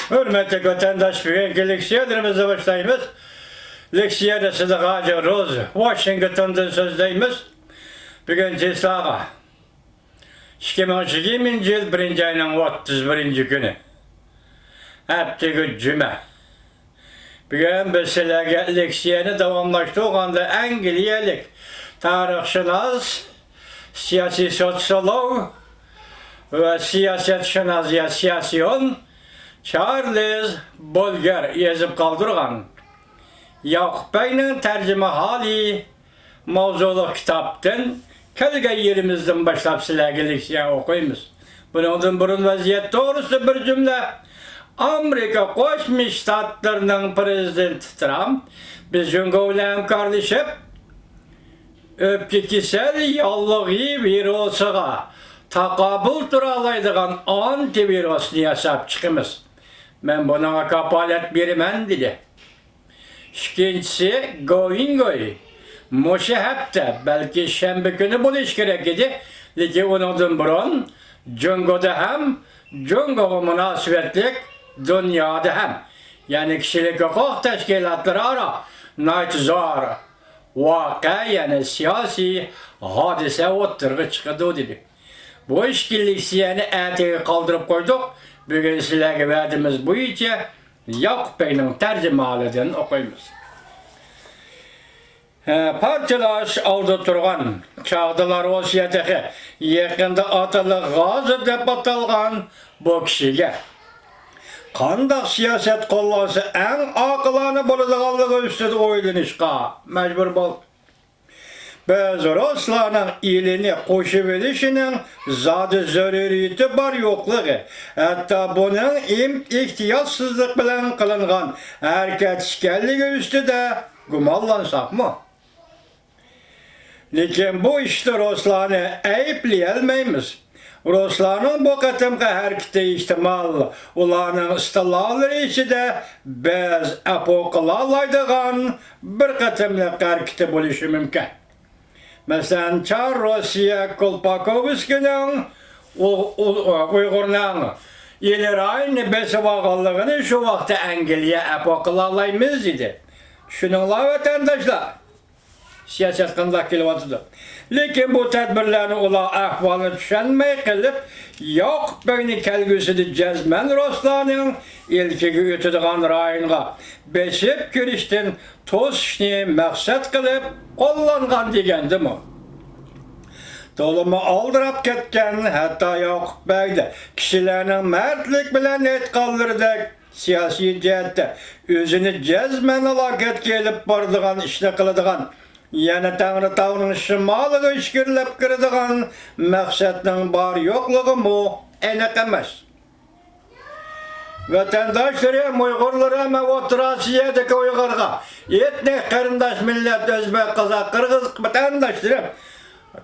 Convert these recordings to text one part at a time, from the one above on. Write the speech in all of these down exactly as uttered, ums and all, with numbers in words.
ھۆرمەتلىك ۋەتەنداش، بۈگۈنكى لېكسىيەلىرىمىزنى باشلايمىز. لېكسىيەدە سىدىق ھاجى روز، ۋاشىنگتوندىن سۆزلەيمىز. بۈگۈن چىسلاغا ئىككى مىڭ يىگىرمىنچى يىل بىرىنچى ئاينىڭ ئوتتۇز بىرىنچى كۈنى، ھەپتىگۈ جۈمە. بۈگۈن بىز سىلەرگە لېكسىيەنى داۋاملاشتۇرغاندا ئەنگلىيەلىك تارىخشۇناس، سىياسىي سوتسىيولوگ ۋە سىياسەتشۇناس يا سىياسىيون چارلىز بولگېر يېزىپ قالدۇرغان ياقۇپ بەگنىڭ تەرجىمىھالى ماۋزۇلۇق كىتابتىن كەلگەن يېرىمىزدىن باشلاپ سىلەرگە لېكسىيە ئوقۇيمىز. بۇنىڭدىن بۇرۇن ۋەزىيەت توغرىسىدا بىر جۈملە. ئامېرىكا قوشما شتاتلىرىنىڭ پىرېزىدېنتى ترامپ بىز جۇڭگو بىلەن ھەمكارلىشىپ، ئۆپكە كېسەل ياللۇغى ۋىرۇسىغا تاقابىل تۇرالايدىغان ئانتىۋىرۇسنى ياساپ چىقىمىز. مەن بۇنىڭغا كاپالەت بېرىمەن، دېدى. ئىككىنچىسى، گوۋېنگوي مۇشۇ ھەپتە، بەلكى شەنبە كۈنى بولۇشى كېرەك ئىدى، لېكىن ئۇنىڭدىن بۇرۇن جۇڭگودا ھەم جۇڭگوغا مۇناسىۋەتلىك دۇنيادا ھەم، يەنى كىشىلىك ھوقۇق تەشكىلاتلىرى ئارا ناھايىتى زور ۋەقە، يەنى سىياسىي ھادىسە ئوتتۇرىغا چىقىدۇ، دېدى. بۇ ئىككى لېكسىيەنى ئەتىگە قالدۇرۇپ قويدۇق. بۈگۈن سىلەرگە ۋەدىمىز بويىچە ياقۇپ بەگنىڭ تەرجىمىھالىدىن ئوقۇيمىز. ھە، پارچىلاش ئالدىدا تۇرغان چاغدىلا روسىيە تېخى يېقىندا ئاتىلىق غازى دەپ ئاتالغان بۇ كىشىگە قانداق سىياسەت قوللانسا ئەڭ ئاقىلانە بولىدىغانلىقى ئۈستىدە ئويلىنىشقا مەجبۇر بولدى. بىز رۇسلارنىڭ ئېلىنى قوشۇۋېلىشىنىڭ زادى زۆرۈرىيىتى بار يوقلۇقى، ھەتتا بۇنىڭ ئىم-، ئېھتىياتسىزلىق بىلەن قىلىنغان ھەرىكەت ئىكەنلىكى ئۈستىدە گۇمانلانساقمۇ، لېكىن بۇ ئىشتا رۇسلارنى ئەيىبلىيەلمەيمىز. رۇسلارنىڭ بۇ قېتىمقى ھەرىكىتى ئېھتىمال ئۇلارنىڭ ئىستىلالىرى ئىچىدە بىز ئەپۇ قىلالايدىغان بىر قېتىملىق ھەرىكىتى بولۇشى مۇمكىن. مەسىلەن، چار روسىيە كولپاكوۋسكىنىڭ ئۇ-، ئۇ-، ئۇيغۇرنىڭ ئىلى رايونىنى بېسىۋالغانلىقىنى شۇ ۋاقىتتا ئەنگلىيە ئەپۇ قىلالايمىز دېدى. چۈشىنىڭلار، ۋەتەنداشلار. سىياسەت قانداق كېلىۋاتىدۇ؟ لېكىن بۇ تەدبىرلەرنى ئۇلار ئەھۋالنى چۈشەنمەي قېلىپ، ياقۇپ بەگنى كەلگۈسىدە جەزمەن رۇسلارنىڭ ئىلكىگە ئۆتىدىغان رايونغا بېسىپ كىرىشتىن توسۇشنى مەقسەت قىلىپ قوللانغان دېگەندىمۇ؟ تولىمۇ ئالدىراپ كەتكەن، ھەتتا ياقۇپ بەگ كىشىلەرنىڭ مەردلىك بىلەن ئېيتقانلىرىدەك سىياسىي جەھەتتە ئۆزىنى جەزمەن ھالاكەتكە ئېلىپ بارىدىغان ئىشنى قىلىدىغان، يەنە تەڭرىتاغنىڭ شىمالىغا ئىچكىرىلەپ كىرىدىغان مەقسەتنىڭ بار يوقلۇقىمۇ ئېنىق ئەمەس. ۋەتەنداشلىرىم، ئۇيغۇرلىرىم ۋە ئوتتۇرا ئاسىيادىكى ئۇيغۇرغا، ئېتنىك قېرىنداش مىللەت ئۆزبېك، قازاق، قىرغىز ۋەتەنداشلىرىم،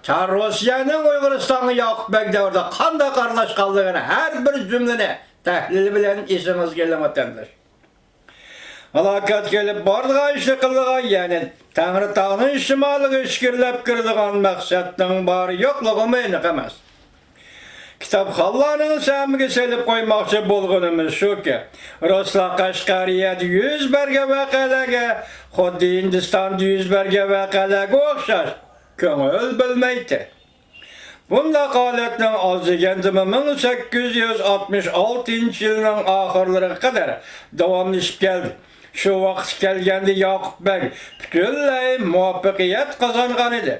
چار روسىيەنىڭ ئۇيغۇرىستانغا ياقۇپ بەگ دەۋرىدە قانداق ئارىلاشقانلىقىنى ھەر بىر جۈملىنى تەھلىل بىلەن ئېسىڭىزگە ئېلىڭ، ۋەتەنداش. ھالاكەتكە ئېلىپ بارىدىغان ئىشنى قىلىدىغان، يەنى تەڭرىتاغنىڭ شىمالىغا ئىچكىرىلەپ كىرىدىغان مەقسەتنىڭ بار يوقلۇقىمۇ ئېنىق ئەمەس. كىتابخانلارنىڭ سەمىگە سېلىپ قويماقچى بولغىنىمىز شۇكى، رۇسلار قەشقەرىيەدە يۈز بەرگەن ۋەقەلەرگە خۇددى ھىندىستاندا يۈز بەرگەن ۋەقەلەرگە ئوخشاش كۆڭۈل بۆلمەيتتى. بۇنداق ھالەتنىڭ ئاز دېگەندىمۇ مىڭ سەككىز يۈز ئاتمىش ئالتىنچى يىلنىڭ ئاخىرلىرىغا قەدەر داۋاملىشىپ كەلدى. شۇ ۋاقىتقا كەلگەندە ياقۇپ بەگ پۈتۈنلەي مۇۋەپپەقىيەت قازانغانىدى.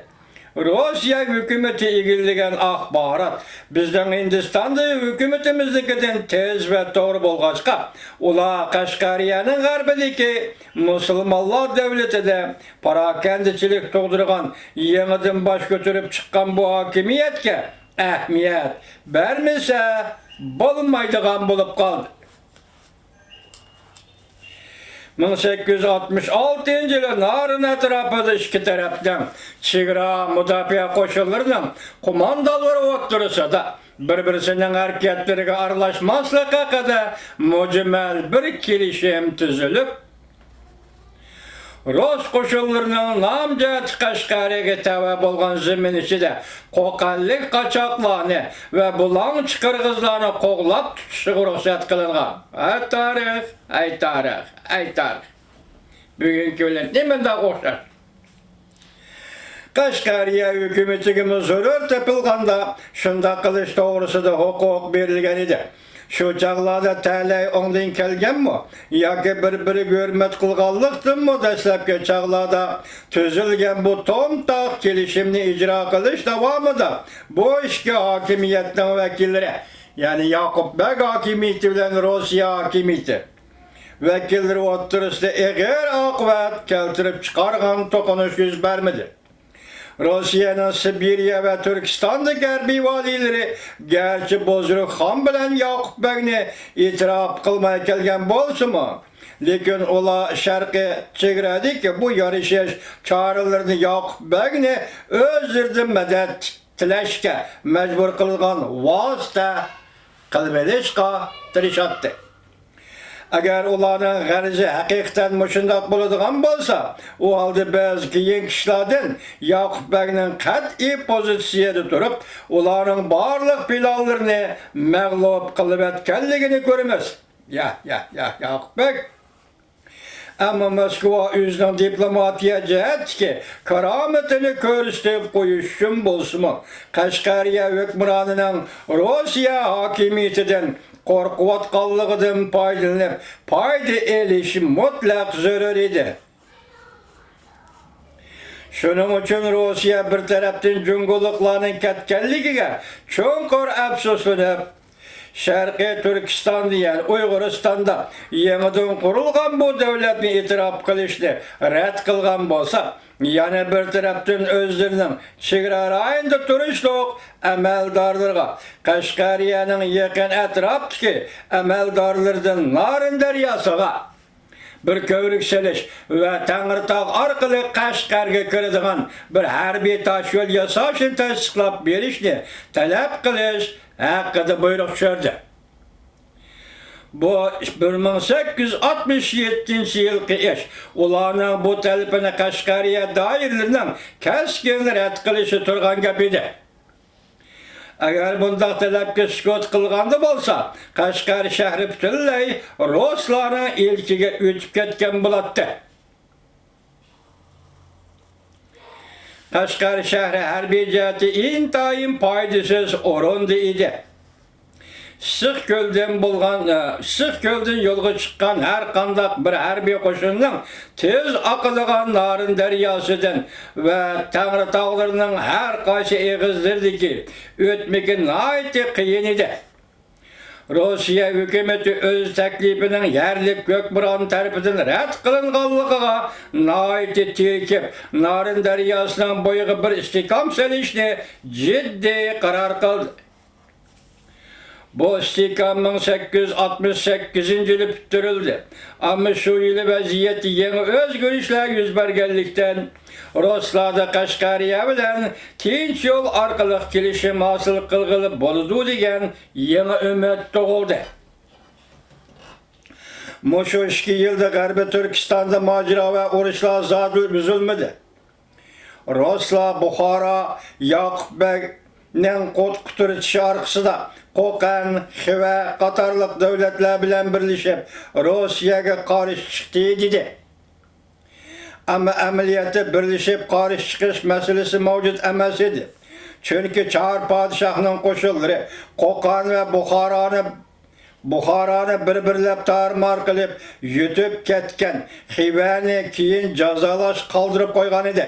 روسىيە ھۆكۈمىتى ئىگىلىگەن ئاخبارات بىزنىڭ ھىندىستاندا ھۆكۈمىتىمىزنىڭكىدىن تېز ۋە توغرا بولغاچقا، ئۇلار قەشقەرىيەنىڭ غەربىدىكى مۇسۇلمانلار دۆلىتىدە پاراكەندىچىلىك تۇغدۇرغان، يېڭىدىن باش كۆتۈرۈپ چىققان بۇ ھاكىمىيەتكە ئەھمىيەت بەرمىسە بولمايدىغان بولۇپ قالدى. مىڭ سەككىز يۈز ئاتمىش ئالتىنچى يىلى نارىن ئەتراپىدا ئىككى تەرەپنىڭ چېگرا مۇداپىئە قوشۇنلىرىنىڭ قوماندانلىرى ئوتتۇرىسىدا بىر-بىرسىنىڭ ھەرىكەتلىرىگە ئارىلاشماسلىق ھەققىدە مۇجمەل بىر كېلىشىم تۈزۈلۈپ، رۇس قوشۇنلىرىنىڭ نامى جەھەتتە قەشقەرىيەگە تەۋە بولغان زېمىن ئىچىدە قوقەنلىك قاچاقلارنى ۋە بۇلاڭچى قىرغىزلارنى قوغلاپ تۇتۇشىغا رۇخسەت قىلىنغان. ئەي تارىخ، ئەي تارىخ، ئەي تارىخ! بۈگۈنكى بىلەن نېمانداق ئوخشاش؟ قەشقەرىيە ھۆكۈمىتىگىمۇ زۆرۈر تېپىلغاندا شۇنداق قىلىش توغرىسىدا ھوقۇق بېرىلگەن ئىدى. شۇ چاغلاردا تەلەي ئوڭدىن كەلگەنمۇ ياكى بىر-بىرىگە ھۆرمەت قىلغانلىقتىنمۇ دەسلەپكى چاغلاردا تۈزۈلگەن بۇ تومتاق كېلىشىمنى ئىجرا قىلىش داۋامىدا بۇ ئىككى ھاكىمىيەتنىڭ ۋەكىللىرى، يەنى ياقۇپ بەگ ھاكىمىيىتى بىلەن روسىيە ھاكىمىيىتى ۋەكىللىرى ئوتتۇرىسىدا ئېغىر ئاقىۋەت كەلتۈرۈپ چىقارغان توقۇنۇش يۈز بەرمىدى. روسىيەنىڭ سىبىرىيە ۋە تۈركىستاندىكى ھەربىي ۋالىيلىرى گەرچە بۇزرۇك خان بىلەن ياقۇپ بەگنى ئېتىراپ قىلماي كەلگەن بولسىمۇ، لېكىن ئۇلار شەرقىي چېگرادىكى بۇ يارىشىش چارىلىرىنى ياقۇپ بەگنى ئۆزلىرىدىن مەدەت تىلەشكە مەجبۇر قىلىدىغان ۋاسىتە قىلىۋېلىشقا تىرىشاتتى. ئەگەر ئۇلارنىڭ غەرىزى ھەقىقەتەن مۇشۇنداق بولىدىغان بولسا، ئۇ ھالدا بىز كېيىنكى ئىشلاردىن ياقۇپ بەگنىڭ قەتئىي پوزىتسىيەدە تۇرۇپ، ئۇلارنىڭ بارلىق پىلانلىرىنى مەغلۇپ قىلىۋەتكەنلىكىنى كۆرىمىز. يا، يا، يا، ياقۇپ بەگ! ئەمما موسكۋا ئۆزىنىڭ دىپلوماتىيە جەھەتتىكى كارامىتىنى كۆرسىتىپ قويۇش ئۈچۈن بولسىمۇ، قەشقەرىيە ھۆكۈمرانىنىڭ روسىيە ھاكىمىيىتىدىن قورقۇۋاتقانلىقىدىن پايدىلىنىپ، پايدا ئېلىشى مۇتلەق زۆرۈر ئىدى. شۇنىڭ ئۈچۈن روسىيە بىر تەرەپتىن جۇڭگولۇقلارنىڭ كەتكەنلىكىگە چوڭقۇر ئەپسۇسلىنىپ، شەرقىي تۈركىستاندا، يەنى ئۇيغۇرىستاندا يېڭىدىن قۇرۇلغان بۇ دۆلەتنى ئېتىراپ قىلىشنى رەت قىلغان بولسا، يەنە بىر تەرەپتىن ئۆزلىرىنىڭ چېگرا رايونىدا تۇرۇشلۇق ئەمەلدارلىرىغا، قەشقەرىيەنىڭ يېقىن ئەتراپتىكى ئەمەلدارلىرىدىن نارىن دەرياسىغا بىر كۆۋرۈك سېلىش ۋە تەڭرىتاغ ئارقىلىق قەشقەرگە كىرىدىغان بىر ھەربىي تاشيول ياساشنى تەستىقلاپ بېرىشنى تەلەپ قىلىش ھەققىدە بۇيرۇق چۈشۈردى. بۇ بىر مىڭ سەككىز يۈز ئاتمىش يەتتىنچى يىلقى ئىش. ئۇلارنىڭ بۇ تەلىپىنى قەشقەرىيە دائىرىلىرىنىڭ كەسكىن رەت قىلىشى تۇرغان گەپ ئىدى. ئەگەر بۇنداق تەلەپكە سۈكۈت قىلغاندا بولسا، قەشقەر شەھىرى پۈتۈنلەي رۇسلارنىڭ ئىلكىگە ئۆتۈپ كەتكەن بولاتتى. قەشقەر شەھىرى ھەربىي جەھەتتە ئىنتايىن پايدىسىز ئورۇندا ئىدى. ئىسسىق كۆلدىن بولغان، ئىسسىق كۆلدىن يولغا چىققان ھەر قانداق بىر ھەربىي قوشۇننىڭ تېز ئاقىدىغان نارىن دەرياسىدىن ۋە تەڭرىتاغلىرىنىڭ ھەر قايسى ئېغىزلىرىدىكى ئۆتمىكى ناھايىتى قىيىن ئىدى. روسىيە ھۆكۈمىتى ئۆز تەكلىپىنىڭ يەرلىك ھۆكۈمران تەرىپىدىن رەت قىلىنغانلىقىغا ناھايىتى تېرىكىپ، نارىن دەرياسىنىڭ بويىغا بىر ئىستىھكام سېلىشنى جىددىي قارار قىلدى. بۇ ئىستىھكام مىڭ سەككىز يۈز ئاتمىش سەككىزىنچى يىلى پۈتتۈرۈلدى. ئەمما شۇ يىلى ۋەزىيەتتە يېڭى ئۆزگىرىشلەر يۈز بەرگەنلىكتىن، رۇسلاردا قەشقەرىيە بىلەن تىنچ يول ئارقىلىق كېلىشىم ھاسىل قىلغىلى بولىدۇ دېگەن يېڭى ئۈمىد تۇغۇلدى. مۇشۇ ئىككى يىلدا غەربىي تۈركىستاندا ماجىرا ۋە ئۇرۇشلار زادىلا ئۈزۈلمىدى. رۇسلار بۇخارا، ياقۇپ بەگنىڭ قۇت-، قۇترىتىشى ئارقىسىدا قوقەن، خىۋە قاتارلىق دۆلەتلەر بىلەن بىرلىشىپ، روسىيەگە قارشى چىقتى، دېدى. ئەمما ئەمەلىيەتتە بىرلىشىپ قارشى چىقىش مەسىلىسى مەۋجۇت ئەمەس ئىدى. چۈنكى چار پادىشاھنىڭ قوشۇنلىرى قوقەن ۋە بۇخارانى بۇخارانى بىر-بىرلەپ تارمار قىلىپ يۇتۇپ كەتكەن، خىۋەنى كېيىن جازالاش قالدۇرۇپ قويغانىدى.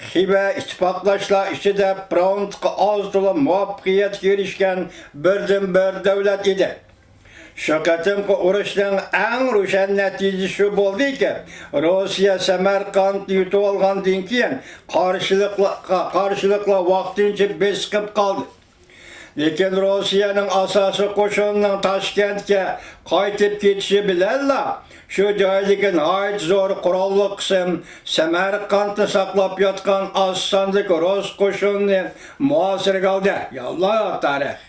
خىۋە ئىتتىپاقداشلار ئىچىدە فرونتقا ئاز-تولا مۇۋەپپەقىيەتكە ئېرىشكەن بىردىنبىر دۆلەت ئىدى. شۇ قېتىمقى ئۇرۇشنىڭ ئەڭ روشەن نەتىجىسى شۇ بولدىكى، روسىيە سەمەرقانتنى يۇتۇۋالغاندىن كېيىن قارشىلىقلار، قارشىلىقلار ۋاقتىنچە بېسىقىپ قالدى. لېكىن روسىيەنىڭ ئاساسىي قوشۇنىنىڭ تاشكەنتكە قايتىپ كېتىشى بىلەنلا، شۇ جايدىكى ناھايىتى زور قوراللىق قىسىم سەمەرقانتنى ساقلاپ ياتقان ئاز ساندىكى رۇس قوشۇنىنى مۇھاسىرىگە ئالدى. يا ئاللا، تارىخ!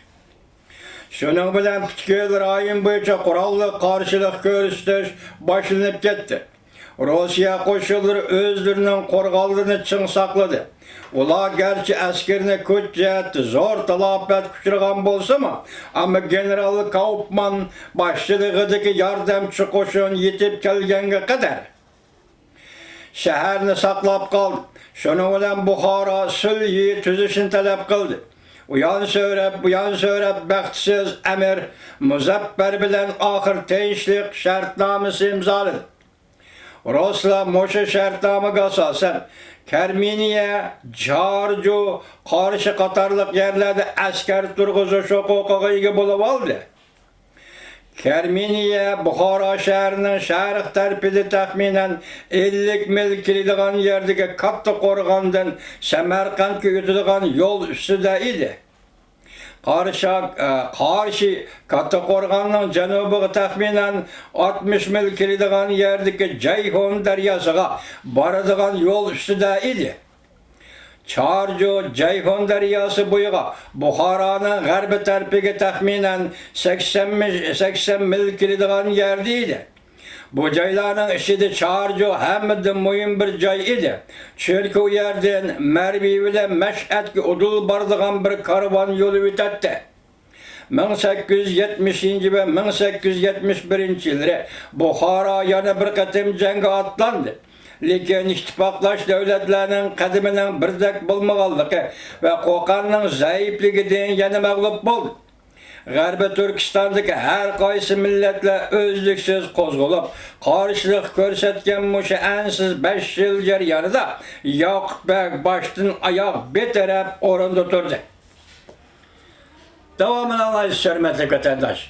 شۇنىڭ بىلەن پۈتكۈل رايون بويىچە قوراللىق قارشىلىق كۆرسىتىش باشلىنىپ كەتتى. روسىيە قوشۇنلىرى ئۆزلىرىنىڭ قورغانلىرىنى چىڭ ساقلىدى. ئۇلار گەرچە ئەسكىرىنى كۈچەيتتى، زور تالاپەتكە ئۇچرىغان بولسىمۇ، ئەمما گېنېرال كاۇپمان باشچىلىقىدىكى ياردەمچى قوشۇن يېتىپ كەلگەنگە قەدەر شەھەرنى ساقلاپ قالدى. شۇنىڭ بىلەن بۇخارا سۈلھى تۈزۈشنى تەلەپ قىلدى. ئۇيان سۆرەپ، بۇيان سۆرەپ بەختسىز ئەمىر مۇزەپپەر بىلەن ئاخىر تىنچلىق شەرتنامىسى ئىمزالىدى. رۇسلار مۇشۇ شەرتنامىگە ئاساسەن، كەرمىنىيە، جارجۇ، قارشى قاتارلىق يەرلەردە ئەسكەر تۇرغۇزۇش ھوقۇقىغا ئىگە بولۇۋالدى. كەرمىنىيە بۇخارا شەھىرىنىڭ شەرق تەرىپىدە تەخمىنەن ئەللىك مىل كېلىدىغان يەردىكى كاتتا قورغاندىن سەمەرقەنتكە ئۆتىدىغان يول ئۈستىدە ئىدى. قارشا-، ئە، قارشى كاتتا قورغاننىڭ جەنۇبىغا تەخمىنەن ئاتمىش مىل كېلىدىغان يەردىكى جەيھۇن دەرياسىغا بارىدىغان يول ئۈستىدە ئىدى. چارجۇ جەيھۇن دەرياسى بويىغا بۇخارانىڭ غەربىي تەرىپىگە تەخمىنەن سەكسەن مىل، سەكسەن مىل كېلىدىغان يەردە ئىدى. بۇ جايلارنىڭ ئىچىدە چارجۇ ھەممىدىن مۇھىم بىر جاي ئىدى، چۈنكى ئۇ يەردىن مەرۋى بىلەن مەشئەتكە ئۇدۇل بارىدىغان بىر كارۋان يولى ئۆتەتتى. مىڭ سەككىز يۈز يەتمىشىنچى ۋە مىڭ سەككىز يۈز يەتمىش بىرىنچى يىللىرى بۇخارا يەنە بىر قېتىم جەڭگە ئاتلاندى. لېكىن ئىتتىپاقداش دۆلەتلەرنىڭ قەدىمىنىڭ بىردەك بولمىغانلىقى ۋە قوقەننىڭ زەئىپلىكىدىن يەنە مەغلۇپ بولدى. غەربىي تۈركىستاندىكى ھەر قايسى مىللەتلەر ئۈزلۈكسىز قوزغىلىپ، قارشىلىق كۆرسەتكەن مۇشۇ ئەنسىز بەش يىل جەريانىدا ياقۇپ بەگ باشتىن ئاياغ بىتەرەپ ئورنىدا تۇردى. داۋامىنى ئاڭلايسىز، ھۆرمەتلىك ۋەتەنداش.